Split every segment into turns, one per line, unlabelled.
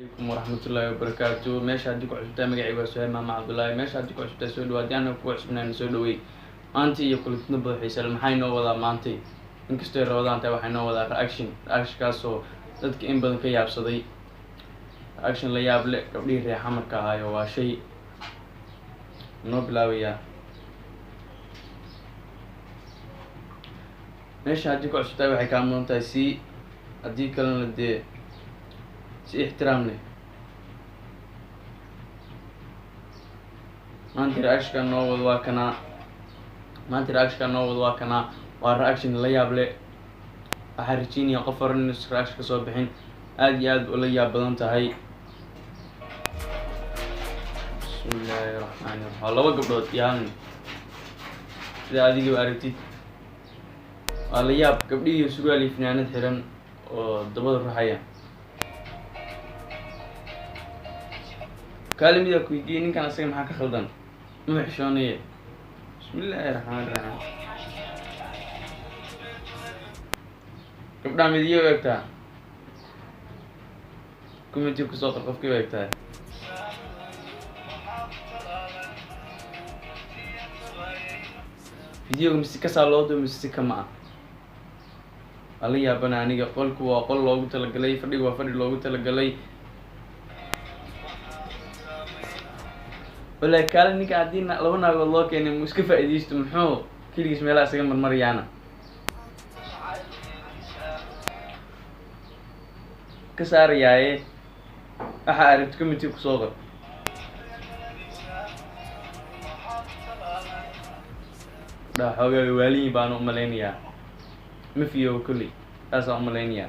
Alaykum waraxmatullaahi wabarakaatu. Meesha haddii ku cusubtahay, magacayga waa Suhayb Maama Cabdullaahi. Meesha haddii ku cusubtahay, soo dhawaad. Anaga kugu cusubnayna, soo dhaweey. Maanta iyo kulantina badan xiisa leh. Maxay noo wadaa maantay? Inkastoo ay rabadaan tahay, waxay noo wadaa reaction, reactionkaasoo dadka in badan ka yaabsaday, reaction la yaab leh. Gabdhihii reer Xamarka ahaayo waa shay noo bilaabayaa. Meesha haddii ku cusubtahay, waxay kaa mudan tahay si haddii kalena dee si ixtiraam leh. Maanta reactionka noo wado waa kanaa. Maanta reactionka noo wado waa kanaa, waa reaction la yaab leh. Waxaa rajeynaya qof horan inuusan reaction ka soo bixin. Aada iyo aad ula yaab badan tahay. Bismillaahi raxmaani raxiim. Waa laba gabdhood iyo hal nin, sida adigiiba aragtid. Waa la yaab, gabdhihii surwaal iyo finaanad xiran oo dabada ruxaya. Kaali midaa ku weydiiyey, ninkan asaga maxaa ka khaldan? Ma xishoonaye? Bismillaahi raxmaani raxiim. Gabdhaha midiyo u egtaa? Commenti kusoo qor qofkii u egtahay. Videoga mise kasaa loo dubo mise si kama ah? Waa la yaabana aniga. Qolku waa qol loogu talagalay, fadhigu waa fadhi loogu talagalay. Walahi kaale, ninka haddii laba naagood loo keenay, mu iska faa'iidaysto? Muxuu keligiis meelaha isaga marmarayaana ka saarayaaye? Waxaa aragti commenti kusoo qor. Dha xoogaa waaliyin baan u malaynayaa, ma fiyo kolley, saasaan u malaynayaa.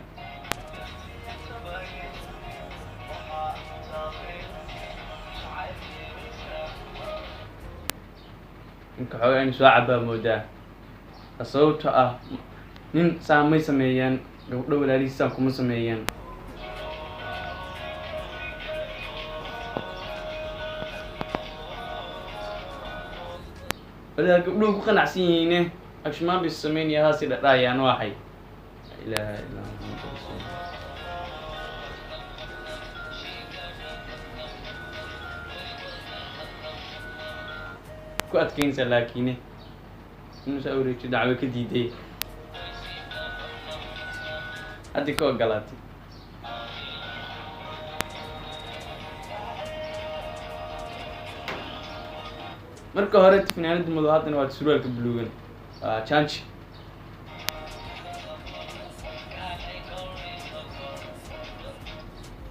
Ninka xoogaa inu soo cabaa moodaa, sababto ah nin saa may sameeyaan, gabdho walaalihiis saan kuma sameeyaan. Walaa gabdhuhu ku qanacsan yihiine, agshumaan bay sameynaya, haasi dhadhaayaan. Waxay laa ilaaha illaa Muhammad rasuul ku adkeynaysaa, laakiine inuu saa wareejiyo dacwo ka diiday, haddi ka ogolaatay. Marka hore finaanada madow, haddana waa surwaalka buluugan, waa janji.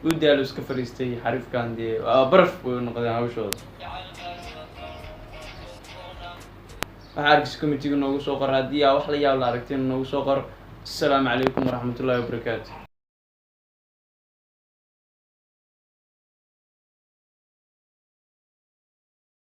U daalo iska fadhiistay xariifkan, dee waa baraf way noqdeen hawshooda. Waxaa arkaysa commentiga noogu soo qor. Haddii aa wax la yaab la aragteen, noogu soo qor. Asalaamu calaykum waraxmatullaahi wabarakaatu.